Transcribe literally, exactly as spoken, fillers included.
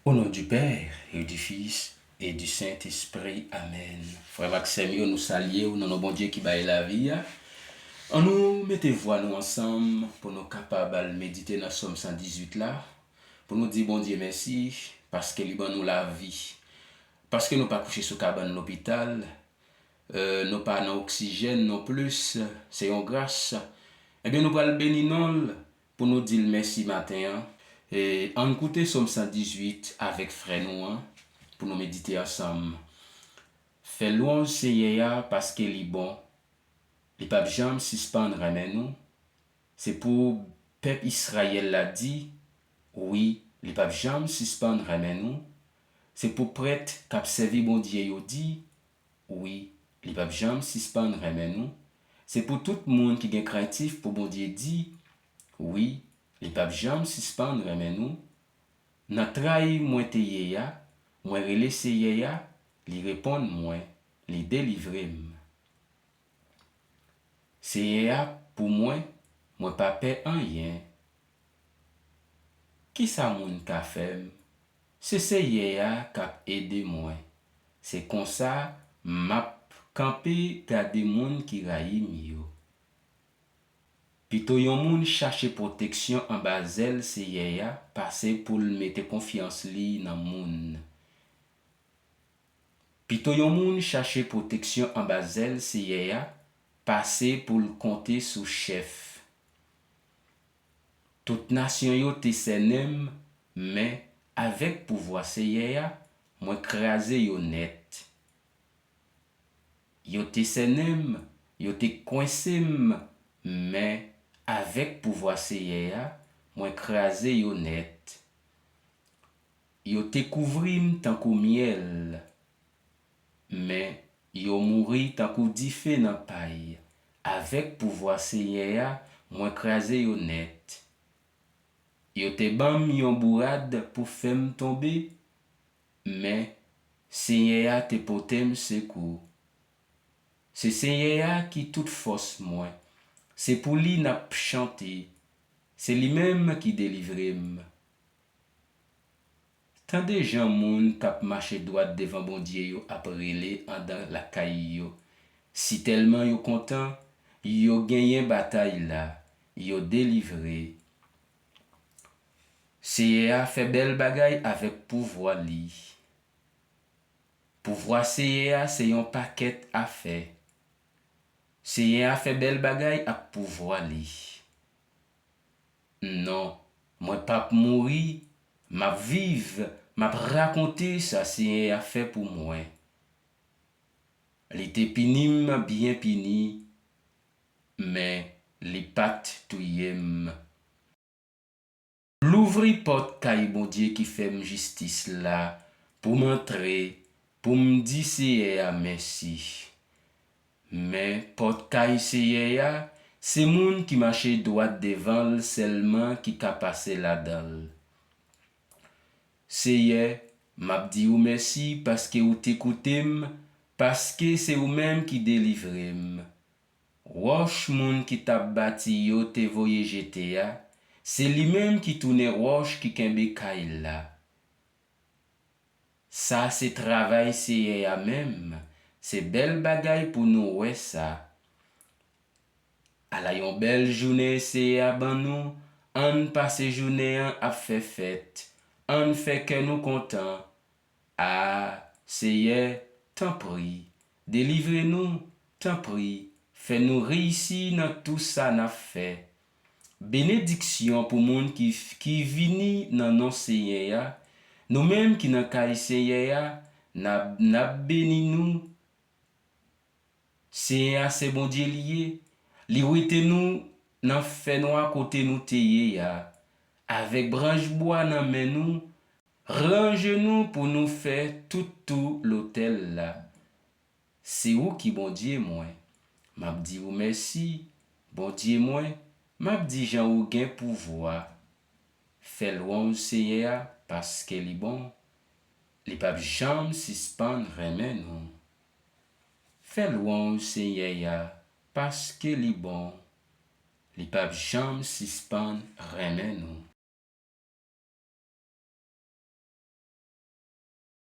Au nom du Père, et du Fils, et du Saint-Esprit. Amen. Frè m ak sè m yo, nou salye w nan non Bondye ki bay lavi a. Annou mete vwa nou ansanm pou nou kapab al medite nan Sòm san dizuit la, pou nou di Bondye mèsi, paske li ban nou lavi, paske nou pa kouche sou kabann lopital, euh, nou pa nan oksijèn non plis, se yon gras. Ebyen, nou pral beni non l pou nou di l mèsi maten an. E ann koute Sòm san dizuit avèk frè nou an, pou nou medite ansanm. Fè lwanj Senyè a, paske li bon. Li p ap janm sispann renmen nou. Se pou pèp Izrayèl la di, wi, li p ap janm sispann renmen nou. Se pou prèt k ap sèvi Bondye yo di, wi, li p ap janm sispann renmen nou. Se pou tout moun ki gen krentif pou Bondye di, wi, li p ap janm sispann renmen nou. Nan tray mwen te ye a, mwen rele Seyè a, li reponn mwen, li delivre m. Seyè a pou mwen, mwen pa pè anyen. Kisa moun ka fè m? Se Seyè a k ap ede mwen. Se konsa m ap kanpe gade moun ki rayi m yo. Pito yon moun chache pwoteksyon anba zèl Seyè a pase pou l mete konfyans li nan moun. Pito yon moun chache pwoteksyon anba zèl Seyè a pase pou l konte sou chèf. Tout nasyon yo te sènen m, men avèk pouvwa Seyè a, mwen kraze yo nèt. Yo te sènen m, yo te kwense m, men avèk pouvwa Seyè a, mwen kraze yo nèt. Yo te kouvri m tankou myèl, men yo mouri tankou dife nan pay. Avèk pouvwa Seyè a, mwen kraze yo nèt. Yo te ban m yon bourad pou fè m tonbe, men Seyè a te pote m sekou. Se Seyè a ki tout fòs mwen. Se pou li n ap chante. Se li menm ki delivre m. Tande jan moun k ap mache dwat devan Bondye yo ap rele anndan lakay yo. Sitèlman yo kontan, yo genyen batay la, yo delivre. Seyè a fè bèl bagay avèk pouvwa li. Pouvwa Seyè a se yon pakèt afè. Seyè a fè bèl bagay ak pouvwa li. Non, mwen p ap mouri, m ap viv, m ap rakonte sa Seyè a fè pou mwen. Li te pini m byen pini, men li pa t touye m. Louvri pòt kay Bondye ki fè m jistis la pou m antre, pou m di Seyè a mèsi. Men pòt kay Seyè a, se moun ki mache dwat devan l sèlman ki ka pase ladan l. Seyè, m ap di ou mèsi paske ou te koute m, paske se ou menm ki delivre m. Wòch moun ki t ap bati yo te voye jete a, se li menm ki tounen wòch ki kenbe kay la. Sa se travay Seyè a menm, se bèl bagay pou nou wè sa. Ala yon bèl jounen Seyè a ban nou, ann pase jounen an ap fè fèt, ann fè kè nou kontan. A, Seyè, tanpri, delivre nou, tanpri, fè nou reyisi nan tou sa n ap fè. Benediksyon pou moun ki, ki vini nan non Seyè a. Nou menm ki nan kay Seyè a, n ap, n ap beni nou. Seyè a se Bondye li ye. Li wete nou nan fènwa kote nou te ye a. Avèk branch bwa nan men nou, ranje nou pou nou fè tout tou lotèl la. Se ou ki Bondye mwen. M ap di ou mèsi, Bondye mwen, m ap di jan ou gen pouvwa. Fè lwanj Seyè a, paske li bon. Li p ap janm sispann renmen nou. Fè lwanj Seyè a, paske li bon. Li p ap janm sispann renmen nou.